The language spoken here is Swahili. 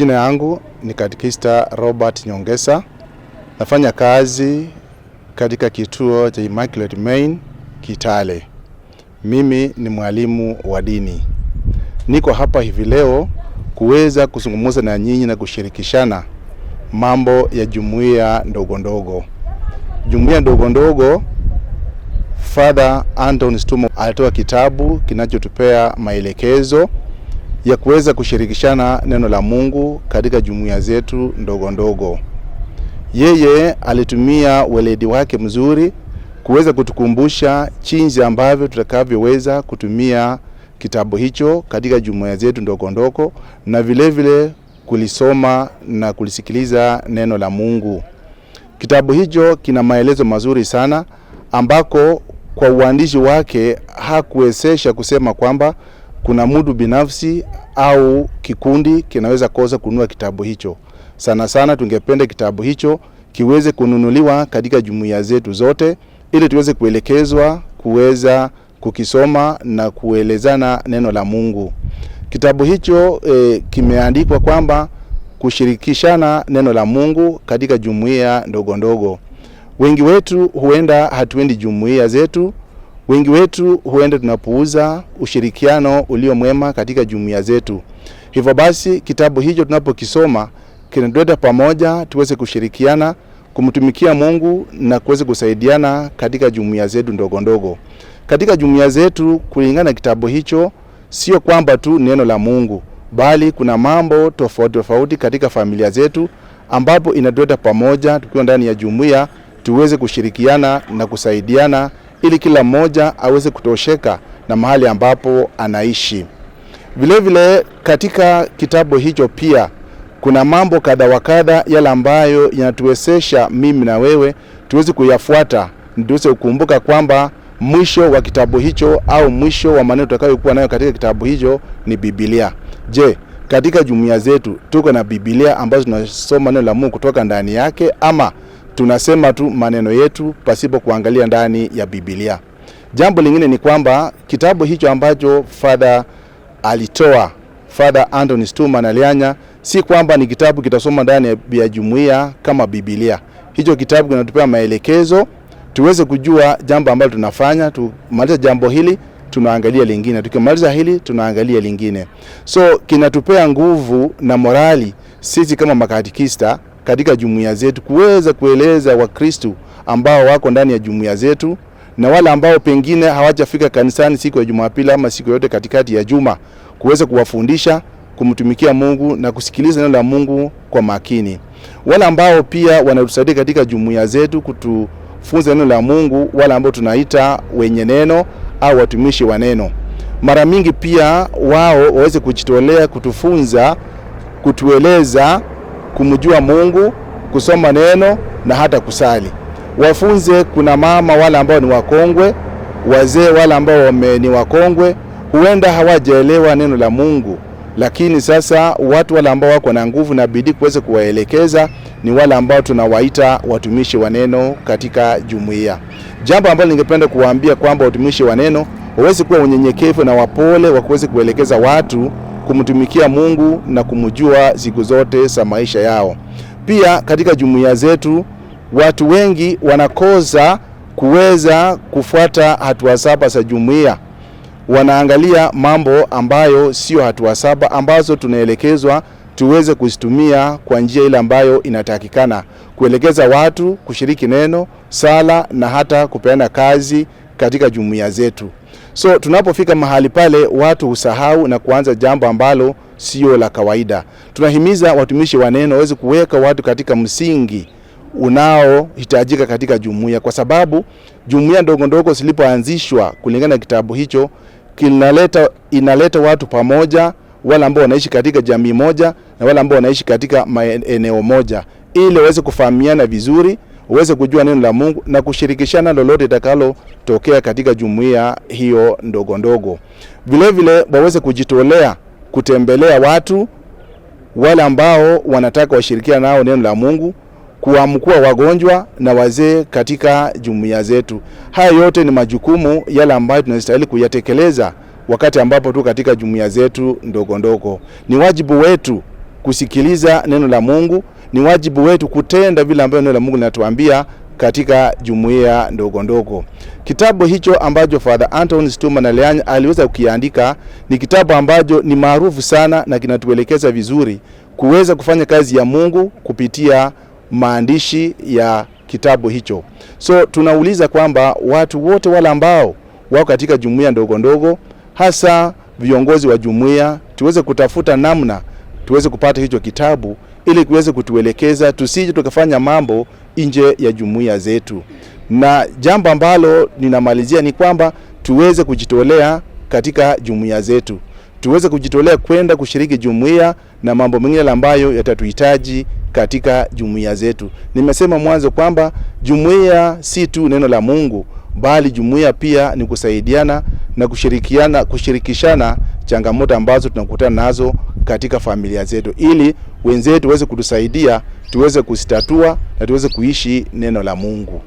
Jina yangu ni Katekista Robert Nyongesa. Nafanya kazi katika kituo cha Immaculate Main Kitale. Mimi ni mwalimu wa dini. Niko hapa hivi leo kuweza kuzungumza na nyinyi na kushirikishana mambo ya jumuiya ndogo ndogo. Jumuiya ndogo ndogo, Father Anton Stumo alitoa kitabu kinachotupea maelekezo ya kuweza kushirikishana neno la Mungu katika jumuiya zetu ndogo ndogo. Yeye alitumia weledi wake mzuri kuweza kutukumbusha jinsi ambavyo tutakavyoweza kutumia kitabu hicho katika jumuiya zetu ndogo ndogo na vile vile kulisoma na kulisikiliza neno la Mungu. Kitabu hicho kina maelezo mazuri sana, ambako kwa uandishi wake hakuwezesha kusema kwamba kuna mtu binafsi au kikundi kinaweza kosa kununua kitabu hicho. Sana sana tungependa kitabu hicho kiweze kununuliwa katika jumuiya zetu zote, ili tuweze kuelekezwa kuweza kukisoma na kuelezana neno la Mungu. Kitabu hicho kimeandikwa kwamba kushirikishana neno la Mungu katika jumuiya ndogo ndogo. Wengi wetu huenda hatuendi jumuiya zetu, wengi wetu huenda tunapuuza ushirikiano ulio mwema katika jumuiya zetu. Hivyo basi kitabu hicho tunapokisoma kinatuleta pamoja tuweze kushirikiana kumtumikia Mungu na kuweza kusaidiana katika jumuiya zetu ndogo ndogo. Katika jumuiya zetu, kulingana na kitabu hicho, sio kwamba tu neno la Mungu, bali kuna mambo tofauti tofauti katika familia zetu ambapo inatuleta pamoja tukiwa ndani ya jumuiya tuweze kushirikiana na kusaidiana ili kila mmoja aweze kutosheka na mahali ambapo anaishi. Vile vile katika kitabu hicho pia kuna mambo kadha wa kadha yale ambayo yanatuwezesha mimi na wewe tuweze kuyafuata, tuweze kukumbuka kwamba mwisho wa kitabu hicho au mwisho wa maneno tutakayokuwa nayo katika kitabu hicho ni Biblia. Je, katika jumuiya zetu tuko na Biblia ambazo tunasoma neno la Mungu kutoka ndani yake, ama tunasema tu maneno yetu pasipo kuangalia ndani ya Biblia? Jambo lingine ni kwamba kitabu hicho ambacho Father alitoa, Father Anthony Stuma Nalianya, si kwamba ni kitabu kitasoma ndani ya jumuiya kama Biblia. Hicho kitabu kinatupea maelekezo tuweze kujua jambo ambalo tunafanya. Tumaliza jambo hili tunaangalia lingine, tukimaliza hili tunaangalia lingine. So kinatupea nguvu na morali sisi kama makatekista katika jumuiya zetu kuweza kueleza Wakristo ambao wako ndani ya jumuiya zetu na wale ambao pengine hawajafika kanisani siku ya Jumapili ama siku yote katikati ya juma, kuweza kuwafundisha kumtumikia Mungu na kusikiliza neno la Mungu kwa makini. Wale ambao pia wanatusaidia katika jumuiya zetu kutufunza neno la Mungu, wale ambao tunaita wenye neno au watumishi wa neno, mara mingi pia wao waweze kujitolea kutufunza, kutueleza kumjua Mungu, kusoma neno na hata kusali. Wafunze kuna mama wale ambao ni wakongwe, wazee wale ambao ni wakongwe, huenda hawajaelewa neno la Mungu, lakini sasa watu wale ambao wako na nguvu na bidii kuweza kuwaelekeza ni wale ambao tunawaita watumishi wa neno katika jumuiya. Jambo ambalo ningependa kuwaambia kwamba watumishi wa neno waweze kuwa unyenyekevu na wapole wa kuweza kuelekeza watu kumtumikia Mungu na kumjua siku zote za maisha yao. Pia katika jumuiya zetu watu wengi wanakosa kuweza kufuata hatua saba za jumuiya. Wanaangalia mambo ambayo sio hatua saba ambazo tunaelekezwa tuweze kuzitumia kwa njia ile ambayo inatakikana, kuelekeza watu kushiriki neno, sala na hata kupeana kazi katika jumuiya zetu. So tunapofika mahali pale watu husahau na kuanza jambo ambalo sio la kawaida. Tunahimiza watumishi wa neno waweze kuweka watu katika msingi unaohitajika katika jumuiya, kwa sababu jumuiya ndogo ndogo zilipoanzishwa kulingana na kitabu hicho kinaleta, inaleta watu pamoja, wale ambao wanaishi katika jamii moja na wale ambao wanaishi katika maeneo moja, ili waweze kufahamiana vizuri, uweze kujua neno la Mungu na kushirikishana lolote litakalotokea katika jumuiya hiyo ndogo ndogo. Vile vile waweze kujitolea kutembelea watu wale ambao wanataka washirikiana nao neno la Mungu, kuamkua wagonjwa na wazee katika jumuiya zetu. Haya yote ni majukumu yale ambayo tunastahili kuyatekeleza wakati ambapo tu katika jumuiya zetu ndogo ndogo. Ni wajibu wetu kusikiliza neno la Mungu, ni wajibu wetu kutenda vile ambavyo neno la Mungu linatuambia katika jumuiya ndogo ndogo. Kitabu hicho ambacho Father Anton Situma Nalianya aliweza kukiandika ni kitabu ambacho ni maarufu sana na kinatuelekeza vizuri kuweza kufanya kazi ya Mungu kupitia maandishi ya kitabu hicho. So tunauliza kwamba watu wote wale ambao wako katika jumuiya ndogo ndogo, hasa viongozi wa jumuiya, tuweze kutafuta namna tuweze kupata hicho kitabu ili kiweze kutuelekeza tusije tukafanya mambo nje ya jumuiya zetu. Na jambo ambalo ninamalizia ni kwamba tuweze kujitolea katika jumuiya zetu, tuweze kujitolea kwenda kushiriki jumuiya na mambo mengine ambayo yatatuhitaji katika jumuiya zetu. Nimesema mwanzo kwamba jumuiya si tu neno la Mungu, bali jumuiya pia ni kusaidiana na kushirikiana, kushirikishana changamoto ambazo tunakutana nazo katika familia zetu, ili wenzetu waweze kutusaidia tuweze kuzitatua na tuweze kuishi neno la Mungu.